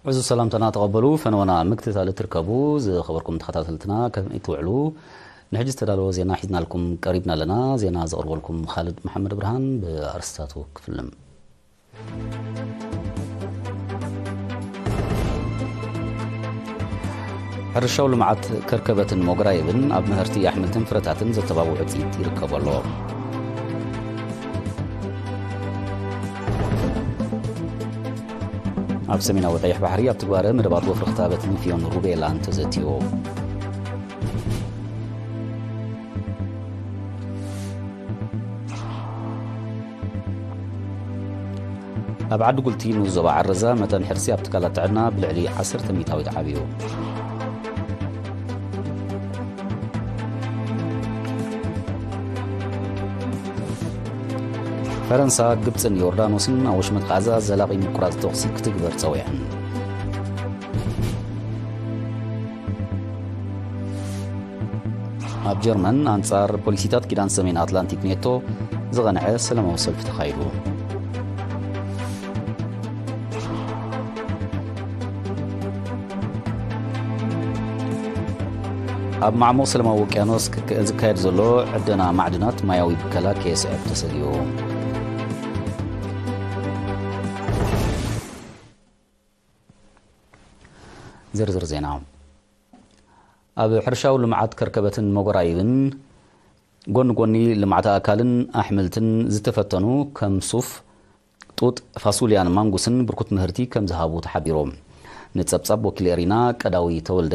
ዕዙዝ ሰላምታና ተቐበሉ። ፈነወና ምክትታል እትርከቡ ዝኸበርኩም ተኸታተልትና ከመይ ትውዕሉ? ንሕጂ ዝተዳለወ ዜና ሒዝናልኩም ቀሪብና ኣለና። ዜና ዘቕርበልኩም ኻልድ መሓመድ ብርሃን። ብኣርስታቱ ክፍልም። ሕርሻዊ ልምዓት ከርከበትን ሞገራይብን ኣብ ምህርቲ ኣሕምልትን ፍረታትን ዘተባብዕ ውፅኢት ይርከቦ ኣሎ። ኣብ ሰሜናዊ ቀይሕ ባሕሪ ኣብ ትግባረ መደባት ወፍሪ ክታበት ንፍዮን ሩቤላን ተዘትዩ። ኣብ ዓዲ ጉልቲ ንኡስ ዞባ ዓረዛ መጠን ሕርሲ ኣብ ትካላት ጥዕና ብልዕሊ ዓሰርተ ሚእታዊት ዓብዩ። ፈረንሳ፣ ግብጽን ዮርዳኖስን ኣብ ወሽመጥ ቓዛ ዘላቒ ምቁራጽ ተኹሲ ክትግበር ጸዊዐን። ኣብ ጀርመን ኣንጻር ፖሊሲታት ኪዳን ሰሜን ኣትላንቲክ ኔቶ ዝቐንዐ ሰላማዊ ሰልፊ ተኻይዱ። ኣብ ማዕሙቕ ሰላማዊ ውቅያኖስ ክክ-፣ ዝካየድ ዘሎ ዕደና ማዕድናት ማያዊ ብከላ ከየስዕብ ተሰጊኡ። ዝርዝር ዜና። ኣብ ሕርሻዊ ልምዓት ከርከበትን መጎራይብን ጎኒ ጎኒ ልምዓት ኣእካልን ኣሕምልትን ዝተፈተኑ ከም ሱፍ፣ ጡጥ፣ ፋሱልያን ማንጉስን ብርኩት ምህርቲ ከም ዝሃቡ ተሓቢሩ። ንጸብጻብ ወኪል ኤሪና ቀዳዊ ተወልደ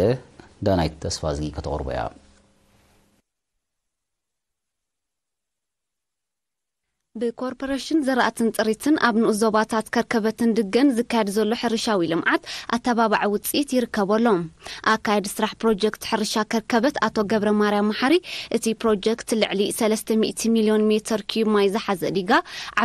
ዳናይት ተስፋዝጊ ከተቕርቦ እያ። ብኮርፖሬሽን ዘራእትን ጥሪትን ኣብ ንኡስ ዞባታት ከርከበትን ድገን ዝካየድ ዘሎ ሕርሻዊ ልምዓት ኣተባባዒ ውፅኢት ይርከቦ ኣሎ። ኣካየዲ ስራሕ ፕሮጀክት ሕርሻ ከርከበት ኣቶ ገብረ ማርያም መሓሪ፣ እቲ ፕሮጀክት ልዕሊ ሰለስተ ሚእቲ ሚልዮን ሜትር ኪዩብ ማይ ዝሓዘ ዲጋ፣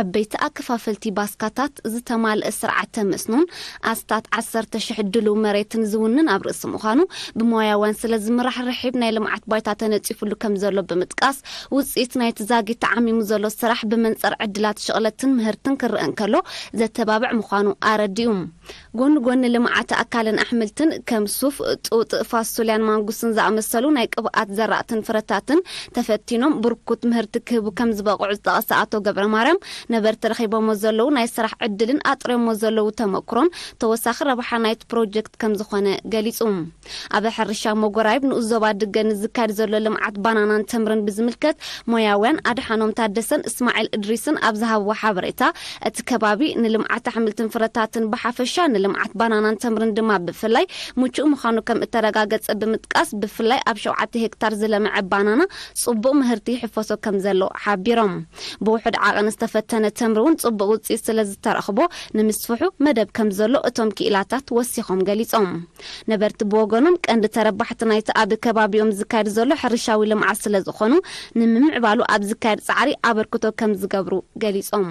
ዓበይቲ ኣከፋፈልቲ ባስካታት፣ ዝተማልአ ስርዓተ መስኖን ኣስታት ዓሰርተ ሽሕ ድሉው መሬትን ዝውንን ኣብ ርእሲ ምዃኑ፣ ብሞያውያን ስለ ዝምራሕ ርሒብ ናይ ልምዓት ባይታ ተነጺፉሉ ከም ዘሎ ብምጥቃስ፣ ውጽኢት ናይቲ ዛጊት ተዓሚሙ ዘሎ ስራሕ ብመንጽር ዕድላት ሽቕለትን ምህርትን ክረአ እንከሎ ዘተባብዕ ምዃኑ ኣረዲኡ። ጎኒ ጎኒ ልምዓት ኣካልን ኣሕምልትን ከም ሱፍ፣ ጡጥ፣ ፋሱልያን ማንጉስን ዝኣመሰሉ ናይ ቅብኣት ዘራእትን ፍረታትን ተፈቲኖም ብርኩት ምህርቲ ክህቡ ከም ዝበቕዑ ዝጠቐሰ ኣቶ ገብረ ማርያም፣ ነበርቲ ረኺቦሞ ዘለዉ ናይ ስራሕ ዕድልን ኣጥርዮሞ ዘለዉ ተመክሮን ተወሳኺ ረብሓ ናይቲ ፕሮጀክት ከም ዝኾነ ገሊጹ። ኣብ ሕርሻ መጎራይብ ንኡስ ዞባ ድገን ዝካየድ ዘሎ ልምዓት ባናናን ተምርን ብዝምልከት ሞያውያን ኣድሓኖም ታደሰን እስማዒል እድሪስን ኣብ ዝሃብዎ ሓበሬታ፣ እቲ ከባቢ ንልምዓት ኣሕምልትን ፍረታትን ብሓፈሻ ንልምዓት ባናናን ተምርን ድማ ብፍላይ ምቹእ ምዃኑ ከም እተረጋገጸ ብምጥቃስ፣ ብፍላይ ኣብ ሸውዓተ ሄክታር ዝለምዐ ባናና ጽቡቕ ምህርቲ ይሕፈሶ ከም ዘሎ ሓቢሮም። ብውሑድ ዓቐን ዝተፈተነ ተምሪ እውን ጽቡቕ ውጽኢት ስለ ዝተረኽቦ፣ ንምስፍሑ መደብ ከም ዘሎ እቶም ክኢላታት ወሲኾም ገሊጾም። ነበርቲ ብወገኖም፣ ቀንዲ ተረባሕቲ ናይቲ ኣብ ከባቢኦም ዝካየድ ዘሎ ሕርሻዊ ልምዓት ስለ ዝኾኑ፣ ንምምዕባሉ ኣብ ዝካየድ ጻዕሪ ኣበርክቶ ከም ዝገብሩ ገሊጾም።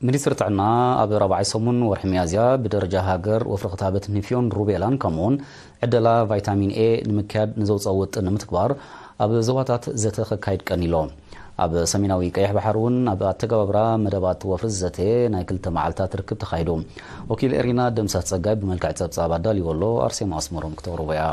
ሚኒስትሪ ጥዕና ኣብ ራብዓይ ሰሙን ወርሒ ሚያዝያ ብደረጃ ሃገር ወፍሪ ክታበት ንፍዮን ሩቤላን ከምኡውን ዕደላ ቫይታሚን ኤ ንምክያድ ንዘውፅኦ ውጥን ንምትግባር ኣብ ዞባታት ዘተ ከካይድ ቀኒሎ። ኣብ ሰሜናዊ ቀይሕ ባሕሪ እውን ኣብ ኣተገባብራ መደባት ወፍሪ ዘተ ናይ ክልተ መዓልታት ርክብ ተኻይዱ። ወኪል ኤሪና ደምሳስ ጸጋይ ብመልክዕ ጸብጻብ ኣዳልዎ ኣሎ፣ ኣርሴማ ኣስመሮም ክተቕርቦ እያ።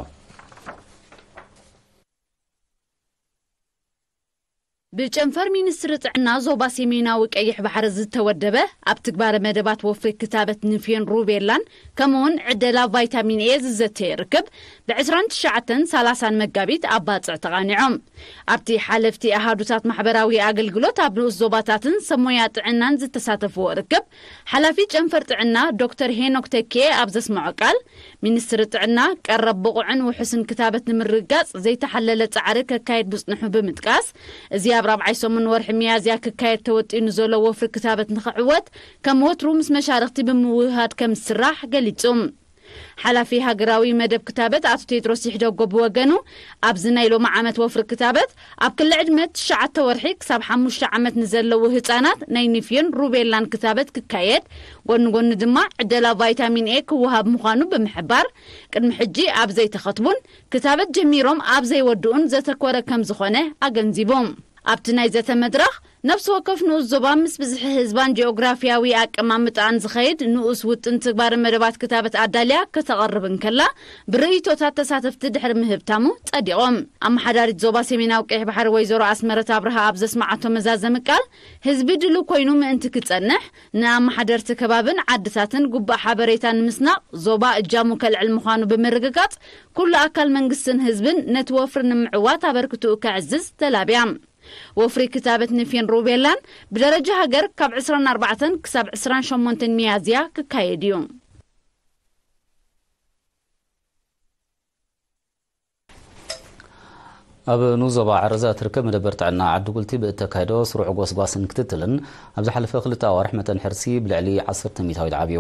ብጨንፈር ሚኒስትሪ ጥዕና ዞባ ሰሜናዊ ቀይሕ ባሕሪ ዝተወደበ ኣብ ትግባረ መደባት ወፍሪ ክታበት ንፍዮን ሩቤላን ከምኡውን ዕደላ ቫይታሚን ኤ ዝዘተየ ርክብ ብ ዕስራን ትሽዓተን ሰላሳን መጋቢት ኣብ ባጽዕ ተቓኒዖም። ኣብቲ ሓለፍቲ ኣሃዱታት ማሕበራዊ ኣገልግሎት ኣብ ንኡስ ዞባታትን ሰብ ሞያ ጥዕናን ዝተሳተፍዎ ርክብ፣ ሓላፊ ጨንፈር ጥዕና ዶክተር ሄኖክ ተኪኤ ኣብ ዘስምዖ ቃል፣ ሚኒስትሪ ጥዕና ቀረብ ብቑዕን ውሑስን ክታበት ንምርግጋጽ ዘይተሓለለ ጻዕሪ ከካየድ ምጽንሑ ብምጥቃስ፣ እዚ ኣብ ራብዓይ ሰሙን ወርሒ ሚያዝያ ክካየድ ተወጢኑ ዘሎ ወፍሪ ክታበት ንኽዕወት፣ ከም ወትሩ ምስ መሻርኽቲ ብምውህሃድ ከም ዝስራሕ ገሊጹ። ሓላፊ ሃገራዊ መደብ ክታበት ኣቶ ቴድሮስ ይሕደጎ ብወገኑ፣ ኣብዚ ናይ ሎሚ ዓመት ወፍሪ ክታበት ኣብ ክሊ ዕድመ ትሽዓተ ወርሒ ክሳብ ሓሙሽተ ዓመት ንዘለዉ ህጻናት ናይ ንፍዮን ሩቤላን ክታበት ክካየድ፣ ጎኒ ጎኒ ድማ ዕደላ ቫይታሚን ኤ ክወሃብ ምዃኑ ብምሕባር፣ ቅድሚ ሕጂ ኣብ ዘይተኸትቡን ክታበት ጀሚሮም ኣብ ዘይወድኡን ዘተኮረ ከም ዝኾነ ኣገንዚቦም። ኣብቲ ናይ ዘተ መድረኽ፣ ነፍሲ ወከፍ ንኡስ ዞባ ምስ ብዝሒ ህዝባን ጂኦግራፊያዊ ኣቀማምጣን ዝኸይድ ንኡስ ውጥን ትግባርን መደባት ክታበት ኣዳልያ ከተቐርብ እንከላ፣ ብርእይቶታት ተሳተፍቲ ድሕሪ ምህብታሙ ጸዲቖም። ኣመሓዳሪት ዞባ ሰሜናዊ ቀይሕ ባሕሪ ወይዘሮ ኣስመረት ኣብርሃ ኣብ ዘስማዓቶ መዛዘሚ ቃል፣ ህዝቢ ድሉ ኮይኑ ምእንቲ ክጸንሕ፣ ንኣመሓደርቲ ከባብን ዓድታትን ግቡእ ሓበሬታ ንምስናቕ ዞባ እጃሙ ከልዕል ምዃኑ ብምርግጋጽ፣ ኩሉ ኣካል መንግስትን ህዝብን ነቲ ወፍሪ ንምዕዋት ኣበርክትኡ ከዕዝዝ ተላብያ። ወፍሪ ክታበት ንፊን ሩቤላን ብደረጃ ሃገር ካብ ዕስራን ኣርባዕተን ክሳብ ዕስራን ሸሞንተን ሚያዝያ ክካየድ እዩ። ኣብ ንኡስ ዞባ ዓረዛ እትርከብ መደበር ጥዕና ዓዲ ጉልቲ ብእተካየዶ ስሩዕ ጎስጓስን ክትትልን ኣብ ዝሓለፈ ክልተ ኣዋርሕ መጠን ሕርሲ ብልዕሊ ዓሰርተ ሚእታዊት ዓብዩ።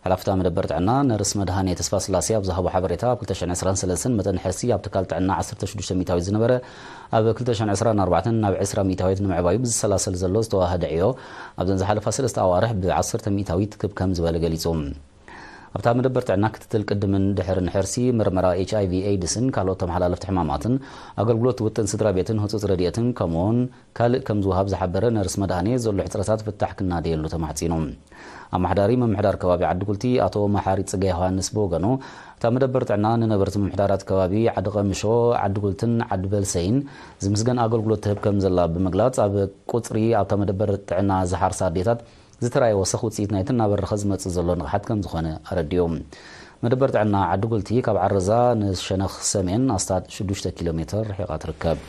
ሓላፍታ መደበር ጥዕና ነርስ መድሃኔ ተስፋ ስላሴ ኣብ ዝሃቦ ሓበሬታ፣ ኣብ ክልተ ሽሕን ዕስራን ሰለስተን መጠን ሕርሲ ኣብ ትካል ጥዕና ዓሰርተ ሽዱሽተ ሚእታዊት ዝነበረ፣ ኣብ ክልተ ሽሕን ዕስራን ኣርባዕተን ናብ ዕስራ ሚእታዊት ንምዕባዩ ብዝሰላሰል ዘሎ ዝተዋህደ ዕዮ፣ ኣብዘን ዝሓለፋ ሰለስተ ኣዋርሕ ብዓሰርተ ሚእታዊት ክብ ከም ዝበለ ገሊጹ። ኣብታ መደበር ጥዕና ክትትል ቅድምን ድሕርን ሕርሲ፣ መርመራ ኤች ኣይ ቪ ኤድስን ካልኦት ተመሓላለፍቲ ሕማማትን፣ ኣገልግሎት ውጥን ስድራ ቤትን ህጹጽ ረድኤትን፣ ከምኡውን ካልእ ከም ዝወሃብ ዝሓበረ ነርስ መድሃኔ፣ ዘሎ ሕጽረታት ፍታሕ ክናደየሉ ተማሕጺኑ። ኣመሓዳሪ ምምሕዳር ከባቢ ዓዲ ጉልቲ ኣቶ መሓሪ ጽገ ዮሃንስ ብወገኑ፣ እታ መደበር ጥዕና ንነበርቲ ምምሕዳራት ከባቢ ዓዲ ቀምሾ፣ ዓዲ ጉልትን ዓዲ በልሰይን ዝምስገን ኣገልግሎት ትህብ ከም ዘላ ብምግላጽ፣ ኣብ ቁጽሪ ኣብታ መደበር ጥዕና ዝሓርሳ ኣዴታት ዝተራእየ ወሰኽ ውጽኢት ናይቲ እናበረኸ ዝመጽእ ዘሎ ንቕሓት ከም ዝኾነ ኣረዲኡ። መደበር ጥዕና ዓዲ ጉልቲ ካብ ዓረዛ ንሸነኽ ሰሜን ኣስታት ሽዱሽተ ኪሎ ሜትር ርሒቓ ትርከብ።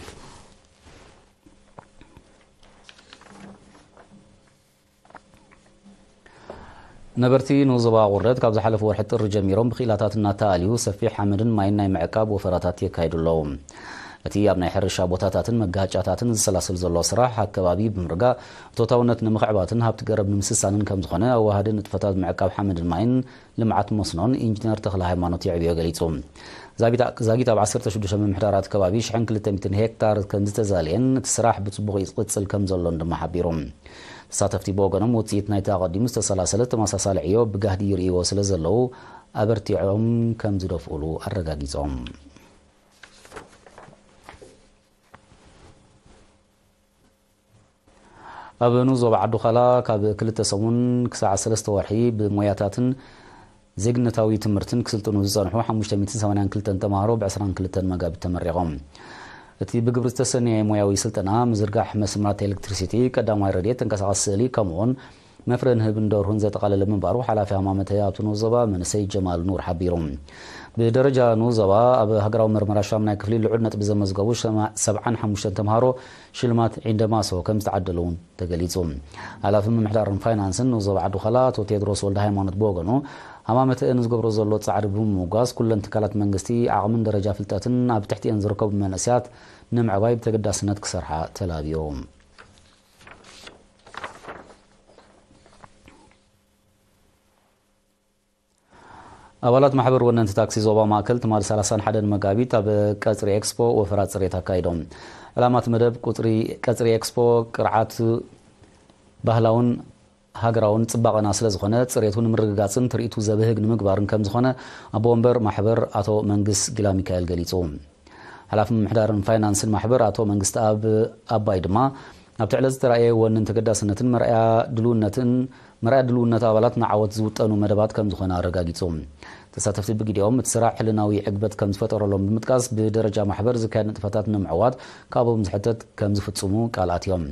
ነበርቲ ንኡስ ዞባ ቁርደት ካብ ዝሓለፈ ወርሒ ጥሪ ጀሚሮም ብክኢላታት እናተኣልዩ ሰፊሕ ሓመድን ማይን ናይ ምዕቃብ ወፈራታት የካይዱ ኣለዉ። እቲ ኣብ ናይ ሕርሻ ቦታታትን መጋጫታትን ዝሰላሰል ዘሎ ስራሕ ኣከባቢ ብምርጋእ እቶታውነት ንምኽዕባትን ሃብቲ ገረብ ንምስሳንን ከም ዝኾነ ኣዋሃዲ ንጥፈታት ምዕቃብ ሓመድን ማይን ልምዓት መስኖን ኢንጂነር ተኽለ ሃይማኖት የዕብዮ ገሊጹ። ዛጊት ዛጊት ኣብ ዓሰርተ ሽዱሽተ ምምሕዳራት ከባቢ ሽሕን ክልተ ሚእትን ሄክታር ከም ዝተዛልየን እቲ ስራሕ ብጽቡቕ ይቕጽል ከም ዘሎን ድማ ሓቢሩ። ተሳተፍቲ ብወገኖም ውጽኢት ናይቲ ኣቐዲሙ ዝተሰላሰለ ተመሳሳሊ ዕዮ ብጋህዲ ይርእይዎ ስለ ዘለዉ ኣበርቲዖም ከም ዝደፍኡሉ ኣረጋጊጾም። ኣብ ንኡስ ዞባ ዓዲ ዃላ ካብ ክልተ ሰሙን ክሳዕ ሰለስተ ወርሒ ብሞያታትን ዜግነታዊ ትምህርትን ክስልጥኑ ዝጸንሑ ሓሙሽተ ሚእትን ሰማንያን ክልተን ተማሃሮ ብ ዕስራን ክልተን መጋቢት ተመሪቖም። እቲ ብግብሪ ዝተሰነየ ሞያዊ ስልጠና ምዝርጋሕ መስመራት ኤሌክትሪሲቲ፣ ቀዳማይ ረድኤት፣ ተንቀሳቓሲ ስእሊ ከምኡውን መፍረ ንህብን ደርሁን ዘጠቓለለ ምንባሩ ሓላፊ ሃማመተ ኣብቲ ንኡስ ዞባ መንእሰይ ጀማል ኑር ሓቢሩ። ብደረጃ ንኡስ ዞባ ኣብ ሃገራዊ መርመራ ሻምናይ ክፍሊ ልዑል ነጥቢ ዘመዝገቡ ሸማ-፣ ሰብዓን ሓሙሽተን ተምሃሮ ሽልማት ዒንደ ማሶ ከም ዝተዓደሉ እውን ተገሊጹ። ሓላፊ ምምሕዳርን ፋይናንስን ንኡስ ዞባ ዓዲ ዃላ ኣቶ ቴድሮስ ወልደ ሃይማኖት ብወገኑ፣ ሃማመተ ንዝገብሮ ዘሎ ጻዕሪ ብምምጓስ ኩለን ትካላት መንግስቲ ዓቕምን ደረጃ ፍልጠትን ኣብ ትሕቲኤን ዝርከቡ መንእሰያት ንምዕባይ ብተገዳስነት ክሰርሓ ተላብዩ። ኣባላት ማሕበር ወነንቲ ታክሲ ዞባ ማእከል ትማሊ ሰላሳን ሓደን መጋቢት ኣብ ቀጽሪ ኤክስፖ ወፈራ ጽሬት ኣካይዶም። ዕላማ እቲ መደብ ቁጽሪ፣ ቀጽሪ ኤክስፖ ቅርዓት ባህላውን ሃገራውን ጽባቐና ስለ ዝኾነ፣ ጽሬቱ ንምርግጋጽን ትርኢቱ ዘብህግ ንምግባርን ከም ዝኾነ ኣቦ ወንበር ማሕበር ኣቶ መንግስ ጊላ ሚካኤል ገሊጹ። ሓላፊ ምምሕዳርን ፋይናንስን ማሕበር ኣቶ መንግስቲ ኣብ ኣባይ ድማ፣ ኣብቲ ዕለት ዝተራእየ ወንን ተገዳስነትን መርኣያ ድልውነትን፣ መርኣያ ድልውነት ኣባላት ንዓወት ዝውጠኑ መደባት ከም ዝኾነ ኣረጋጊጹ። ተሳተፍቲ ብግዲኦም፣ እቲ ስራሕ ሕልናዊ ዕግበት ከም ዝፈጠረሎም ብምጥቃስ፣ ብደረጃ ማሕበር ዝካየድ ንጥፈታት ንምዕዋት ካብኦም ዝሕተት ከም ዝፍጽሙ ቃል ኣትዮም።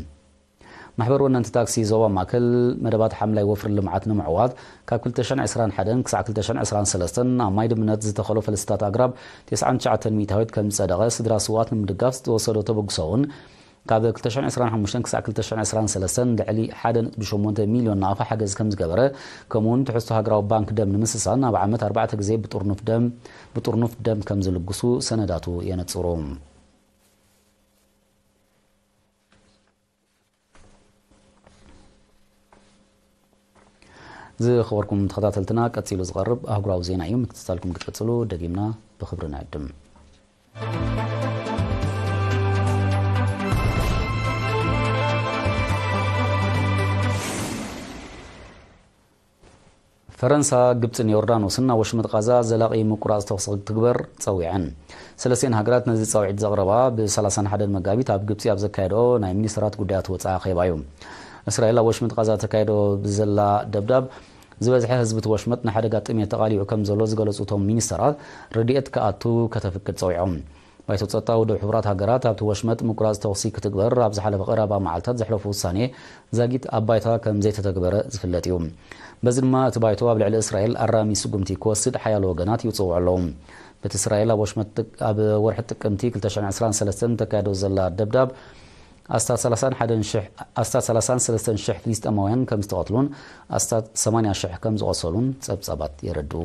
ማሕበር ወነንቲ ታክሲ ዞባ ማእከል፣ መደባት ሓምላይ ወፍሪ ልምዓት ንምዕዋት፣ ካብ ክልተ ሽሕን ዕስራን ሓደን ክሳዕ ክልተ ሽሕን ዕስራን ሰለስተን ኣብ ማይ ድምነት ዝተኸሎ ፈልስታት ኣግራብ ተስዓን ትሽዓተን ሚእታዊት ከም ዝጸደቐ፣ ስድራ ስውኣት ንምድጋፍ ዝተወሰዶ ተበግሶ እውን ካብ ክልተ ሽሕን ዕስራን ሓሙሽተን ክሳዕ ክልተ ሽሕን ዕስራን ሰለስተን ልዕሊ ሓደ ነጥቢ ሸሞንተ ሚልዮን ናቕፋ ሓገዝ ከም ዝገበረ፣ ከምኡውን ትሕዝቶ ሃገራዊ ባንክ ደም ንምስሳን ኣብ ዓመት ኣርባዕተ ግዜ ብጥርኑፍ ደም፣ ብጥርኑፍ ደም ከም ዝልግሱ ሰነዳቱ የነጽሩ። ዝኸበርኩም ተኸታተልትና፣ ቀጺሉ ዝቐርብ ኣህጉራዊ ዜና እዩ። ምክትታልኩም ክትቅጽሉ ደጊምና ብኽብሪ ንዕድም። ፈረንሳ፣ ግብጽን ዮርዳኖስን ናብ ወሽመጥ ቃዛ ዘላቒ ምቁራጽ ተኹሲ ክትግበር ጸዊዐን። ሰለስቲኤን ሃገራት ነዚ ጻውዒት ዘቕረባ ብ31 መጋቢት ኣብ ግብጺ ኣብ ዘካየደኦ ናይ ሚኒስተራት ጉዳያት ወጻኢ ኣኼባ እዩ። እስራኤል ኣብ ወሽመጥ ቃዛ ተካይዶ ብዘላ ደብዳብ ዝበዝሐ ህዝቢ እቲ ወሽመጥ ንሓደጋ ጥሜት ተቓሊዑ ከም ዘሎ ዝገለጹ እቶም ሚኒስተራት፣ ረድኤት ክኣቱ ከተፍቅድ ጸዊዖም። ባይቶ ጸጥታ ውድብ ሕቡራት ሃገራት ኣብቲ ወሽመጥ ምቁራጽ ተኹሲ ክትግበር ኣብ ዝሓለፈ ቀረባ መዓልታት ዘሕለፉ ውሳኔ ዛጊት ኣብ ባይታ ከም ዘይተተግበረ ዝፍለጥ እዩ። በዚ ድማ እቲ ባይቶ ኣብ ልዕሊ እስራኤል ኣራሚ ስጉምቲ ክወስድ ሓያሎ ወገናት ይጽውዑ ኣለዉ። በቲ እስራኤል ኣብ ወሽመጥ ጥቅ-፣ ኣብ ወርሒ ጥቅምቲ ክልተ ሽሕን ዕስራን ሰለስተን ተካይዶ ዘላ ደብዳብ ኣስታት ሰላሳን ሓደን ሽሕ፣ ኣስታት ሰላሳን ሰለስተን ሽሕ ፍልስጤማውያን ከም ዝተቐትሉን ኣስታት ሰማንያ ሽሕ ከም ዝቖሰሉን ጸብጻባት የረድኡ።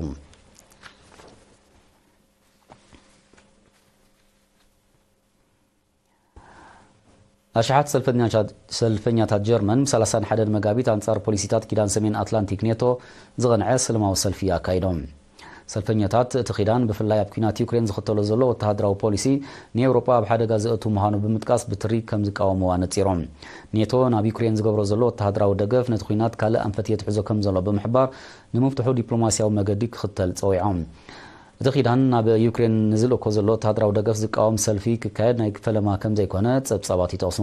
ኣሽሓት ሰልፈኛታት፣ ሰልፈኛታት ጀርመን ብ31 መጋቢት ኣንጻር ፖሊሲታት ኪዳን ሰሜን ኣትላንቲክ ኔቶ ዝቐንዐ ሰላማዊ ሰልፊ ኣካይዶም። ሰልፈኛታት እቲ ኪዳን ብፍላይ ኣብ ኲናት ዩክሬን ዝኽተሎ ዘሎ ወተሃደራዊ ፖሊሲ ንኤውሮጳ ኣብ ሓደጋ ዘእቱ ምዃኑ ብምጥቃስ ብትሪ ከም ዝቃወምዎ ኣነጺሮም። ኔቶ ናብ ዩክሬን ዝገብሮ ዘሎ ወተሃደራዊ ደገፍ ነቲ ኲናት ካልእ ኣንፈት የትሕዞ ከም ዘሎ ብምሕባር ንምፍትሑ ዲፕሎማስያዊ መገዲ ክኽተል ጸዊዖም። እቲ ኪዳን ናብ ዩክሬን ንዝልእኮ ዘሎ ወተሃደራዊ ደገፍ ዝቃወም ሰልፊ ክካየድ ናይ ፈለማ ከም ዘይኮነ ጸብጻባት ይጠቕሱ።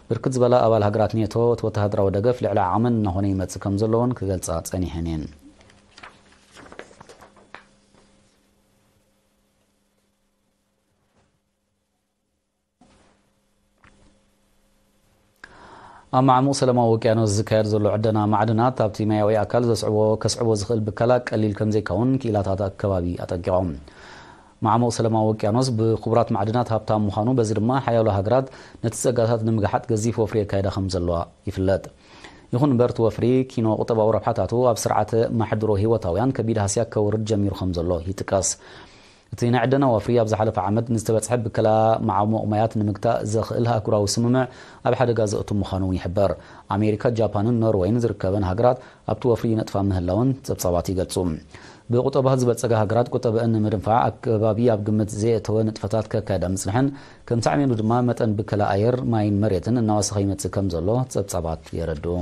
ብርክት ዝበላ ኣባል ሃገራት ኔቶ እቲ ወተሃደራዊ ደገፍ ልዕሊ ዓቕመን እናኾነ ይመጽእ ከም ዘሎ እውን ክገልጻ ጸኒሐን እየን። ኣብ ማዕሙቕ ሰላማዊ ውቅያኖስ ዝካየድ ዘሎ ዕደና ማዕድናት ኣብቲ ማያዊ ኣካል ዘስዕቦ፣ ከስዕቦ ዝኽእል ብከላ ቀሊል ከም ዘይከውን ክኢላታት ኣከባቢ ኣጠንቂቖም። ማዕሙቕ ሰላማዊ ውቅያኖስ ብክቡራት ማዕድናት ሃብታም ምዃኑ፣ በዚ ድማ ሓያሎ ሃገራት ነቲ ጸጋታት ንምግሓጥ ገዚፍ ወፍሪ የካይዳ ከም ዘለዋ ይፍለጥ። ይኹን እምበር እቲ ወፍሪ ኪኖ ቁጠባዊ ረብሓታቱ ኣብ ስርዓተ ማሕድሮ ህይወታውያን ከቢድ ሃስያ ከውርድ ጀሚሩ ከም ዘሎ ይጥቀስ። እቲ ናይ ዕደና ወፍሪ ኣብ ዝሓለፈ ዓመት ንዝተበጽሐ ብከላ መዓሙቕ ማያት ንምግታእ ዘኽእል ኣህጉራዊ ስምምዕ ኣብ ሓደጋ ዘእቱ ምዃኑ እውን ይሕበር። ኣሜሪካ፣ ጃፓንን ኖርወይን ዝርከበን ሃገራት ኣብቲ ወፍሪ ይነጥፋ ምህላወን ጸብጻባት ይገልጹ። ብቁጠባ ዝበልጸጋ ሃገራት ቁጠበአን ንምድንፋዕ ኣከባቢ ኣብ ግምት ዘየእተወ ንጥፈታት ከካየዳ ምጽንሐን፣ ከም ሳዕቤኑ ድማ መጠን ብከላ ኣየር፣ ማይን መሬትን እናወሰኸ ይመጽእ ከም ዘሎ ጸብጻባት የረድኡ።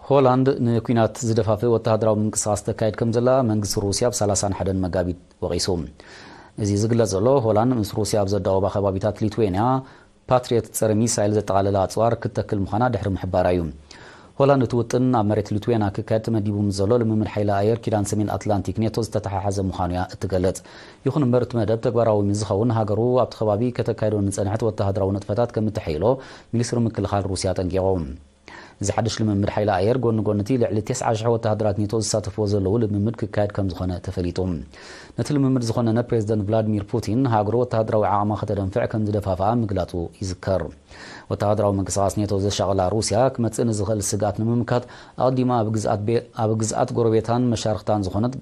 ሆላንድ ንኲናት ዝደፋፍእ ወተሃደራዊ ምንቅስቓስ ተካይድ ከም ዘላ መንግስቲ ሩስያ ብ31 መጋቢት ወቒሱ። እዚ ዝግለጽ ዘሎ፣ ሆላንድ ምስ ሩስያ ኣብ ዘዳወባ ከባቢታት ሊትዌንያ ፓትሪየት ጸረ ሚሳይል ዘጠቓለለ ኣጽዋር ክትተክል ምዃና ድሕሪ ምሕባራ እዩ። ሆላንድ እቲ ውጥን ኣብ መሬት ሊትዌና ክካየድ ተመዲቡ ምስ ዘሎ ልምምድ ሓይሊ ኣየር ኪዳን ሰሜን ኣትላንቲክ ኔቶ ዝተተሓሓዘ ምዃኑ እያ እትገልጽ። ይኹን እምበር እቲ መደብ ተግባራዊ ምስ ዝኸውን ሃገሩ ኣብቲ ከባቢ ከተካይዶ ንጸንሐት ወተሃደራዊ ንጥፈታት ከም እተሐይሎ ሚኒስትሪ ምክልኻል ሩስያ ኣጠንቂቑ። እዚ ሓድሽ ልምምድ ሓይሊ ኣየር ጎኒ ጎኒ እቲ ልዕሊ ተስዓ ሽሕ ወተሃደራት ኔቶ ዝሳተፍዎ ዘለዉ ልምምድ ክካየድ ከም ዝኾነ ተፈሊጡ። ነቲ ልምምድ ዝኾነነ ፕሬዚደንት ቭላድሚር ፑቲን ሃገሩ ወተሃደራዊ ዓቕማ ከተደንፍዕ ከም ዝደፋፍኣ ምግላጹ ይዝከር። ወተሃደራዊ ምንቅስቓስ ኔቶ ዘሻቕላ ሩስያ ክመጽእ ንዝኽእል ስግኣት ንምምካት ኣቐዲማ ኣብ ግዝኣት ቤ-፣ ኣብ ግዝኣት ጎረቤታን መሻርኽታን ዝኾነት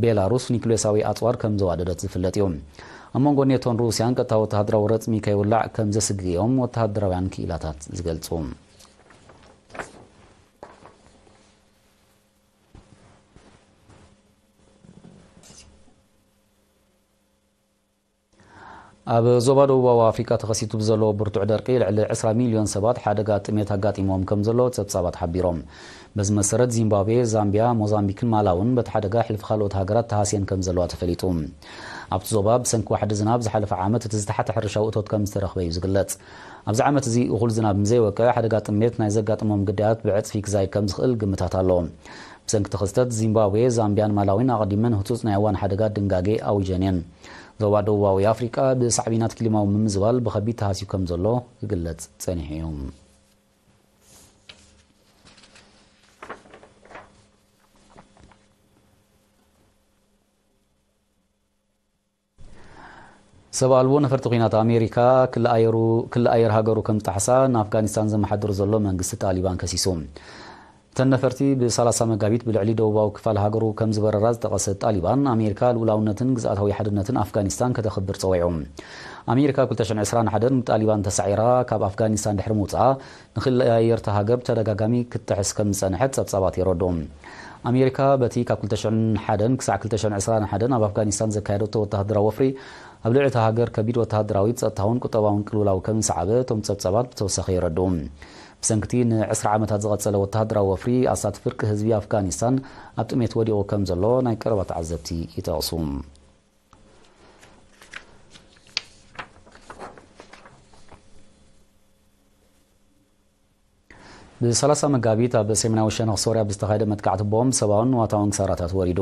ቤላሩስ ኒኩሌሳዊ ኣጽዋር ከም ዘዋደደት ዝፍለጥ እዩ። ኣብ መንጎ ኔቶን ሩስያን ቀጥታ ወተሃደራዊ ረጽሚ ከይውላዕ ከም ዘስግእ እዮም ወተሃደራውያን ክኢላታት ዝገልጹ። ኣብ ዞባ ደቡባዊ ኣፍሪቃ ተኸሲቱ ብዘሎ ብርቱዕ ደርቂ ልዕሊ ዕስራ ሚልዮን ሰባት ሓደጋ ጥሜት ኣጋጢሞም ከም ዘሎ ጸብጻባት ሓቢሮም። በዚ መሰረት ዚምባብዌ፣ ዛምቢያ፣ ሞዛምቢክን ማላውን በቲ ሓደጋ ሕልፊ ካልኦት ሃገራት ተሃስየን ከም ዘለዋ ተፈሊጡ። ኣብቲ ዞባ ብሰንኪ ዋሕዲ ዝናብ ዝሓለፈ ዓመት እቲ ዝተሓተ ሕርሻዊ እቶት ከም ዝተረኽበ እዩ ዝግለጽ። ኣብዚ ዓመት እዚ እኹል ዝናብ ምዘይወቀ ሓደጋ ጥሜት ናይ ዘጋጥሞም ግዳያት ብዕጽፊ ክዛይድ ከም ዝኽእል ግምታት ኣሎ። ብሰንኪ እቲ ክስተት ዚምባብዌ፣ ዛምቢያን ማላዊን ኣቐዲመን ህጹጽ ናይ እዋን ሓደጋ ድንጋጌ ኣዊጀን እየን። ዞባ ደቡባዊ ኣፍሪቃ ብሳዕቤናት ክሊማዊ ምምዝባል ብኸቢድ ተሃስዩ ከም ዘሎ ክግለጽ ጸኒሑ እዩ። ሰብ ኣልቦ ነፈርቲ ኲናት ኣሜሪካ ክሊ ኣየሩ-፣ ክሊ ኣየር ሃገሩ ከም ዝጠሓሳ ንኣፍጋኒስታን ዘመሓድር ዘሎ መንግስቲ ጣሊባን ከሲሱ። እተን ነፈርቲ ብ30 መጋቢት ብልዕሊ ደቡባዊ ክፋል ሃገሩ ከም ዝበረራ ዝጠቐሰ ጣሊባን፣ ኣሜሪካ ልኡላውነትን ግዝኣታዊ ሓድነትን ኣፍጋኒስታን ከተኽብር ጸዊዑ። ኣሜሪካ ክልተ ሽሕን ዕስራን ሓደን ጣሊባን ተሳዒራ ካብ ኣፍጋኒስታን ድሕሪ ምውጻኣ፣ ንክሊ ኣየር እታ ሃገር ብተደጋጋሚ ክትጥሕስ ከም ዝጸንሐት ጸብጻባት የረድኡ። ኣሜሪካ በቲ ካብ ክልተ ሽሕን ሓደን ክሳዕ ክልተ ሽሕን ዕስራን ሓደን ኣብ ኣፍጋኒስታን ዘካየደቶ ወተሃደራዊ ወፍሪ ኣብ ልዕሊ እታ ሃገር ከቢድ ወተሃደራዊ፣ ጸጥታውን ቁጠባውን ቅልውላው ከም ዝሰዓበ እቶም ጸብጻባት ብተወሳኺ የረድኡ። ብሰንክቲ ንዕስራ ዓመታት ዝቐጸለ ወተሃደራዊ ወፍሪ፣ ኣስታት ፍርቂ ህዝቢ ኣፍጋኒስታን ኣብ ጥሜት ወዲቑ ከም ዘሎ ናይ ቀረባ ተዓዘብቲ ይጠቕሱ። ብ30 መጋቢት ኣብ ሰሜናዊ ሸነኽ ሶርያ ብዝተኻየደ መጥቃዕቲ ቦምብ ሰብኣውን ንዋታውን ክሳራታት ወሪዱ።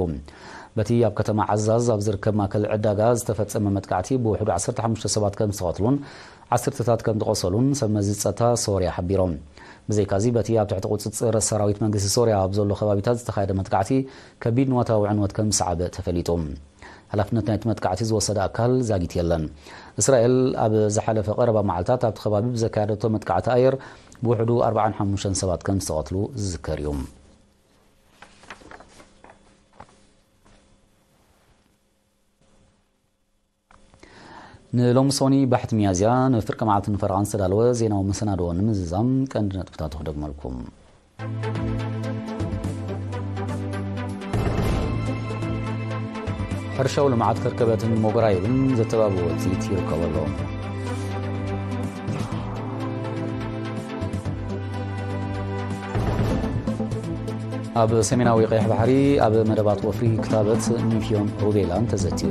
በቲ ኣብ ከተማ ዓዛዝ ኣብ ዝርከብ ማእከል ዕዳጋ ዝተፈጸመ መጥቃዕቲ ብውሕዱ ዓሰርተ ሓሙሽተ ሰባት ከም ዝተቐትሉን ዓሰርተታት ከም ዝቖሰሉን ሰብ መዚ ጸጥታ ሶርያ ሓቢሮም። ብዘይካዚ በቲ ኣብ ትሕቲ ቁጽጽር ሰራዊት መንግስቲ ሶርያ ኣብ ዘሎ ከባቢታት ዝተኻየደ መጥቃዕቲ ከቢድ ንዋታዊ ዕንወት ከም ዝሰዓበ ተፈሊጡ። ሓላፍነት ናይቲ መጥቃዕቲ ዝወሰደ ኣካል ዛጊት የለን። እስራኤል ኣብ ዝሓለፈ ቀረባ መዓልታት ኣብቲ ከባቢ ብዘካየደቶ መጥቃዕቲ ኣየር ብውሕዱ ኣርባዓን ሓሙሽተን ሰባት ከም ዝተቐትሉ ዝዝከር እዩ። ንሎሚ ሶኒ ባሕቲ ሚያዝያ ንፍርቂ መዓልትን ፈረቓን ዝተዳለወ ዜናዊ መሰናድኦ ንምዝዛም ቀንዲ ነጥብታቱ ክደግመልኩም። ሕርሻዊ ልምዓት ከርከበትን ሞጎራይብን ዘተባብኡ ውፅኢት ይርከበሎም። ኣብ ሰሜናዊ ቀይሕ ባሕሪ ኣብ መደባት ወፍሪ ክታበት ኒፊዮን ሩቤላን ተዘትዩ።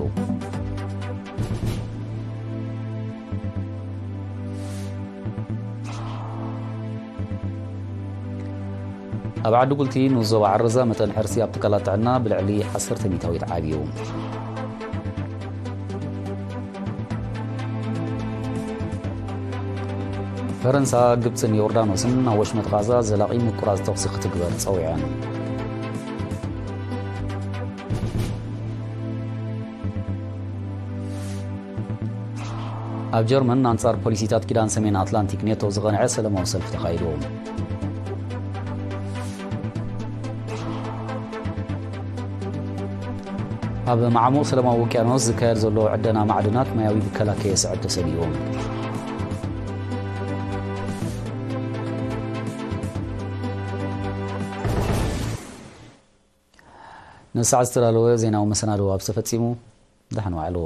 ኣብ ዓዲ ጉልቲ ንዞባ ዓረዛ መጠን ሕርሲ ኣብ ትካላት ጥዕና ብልዕሊ ዓሰርተ ሚእታዊት ዓብዩ። ፈረንሳ፣ ግብፅን ዮርዳኖስን ኣብ ወሽመጥ ቃዛ ዘላቒ ምቁራፅ ተኹሲ ክትግበር ፀዊዐን። ኣብ ጀርመን ኣንጻር ፖሊሲታት ኪዳን ሰሜን ኣትላንቲክ ኔቶ ዝቐንዐ ሰላማዊ ሰልፊ ተኻይዱ። ኣብ መዓሙቕ ሰላማዊ ውቅያኖስ ዝካየድ ዘሎ ዕደና ማዕድናት ማያዊ ብከላ ከየስዕብ ተሰጊኡ። ንሰዓት ዝተዳለወ ዜናዊ መሰናድዎ ኣብዚ ተፈጺሙ። ደሓን ዋዕሉ።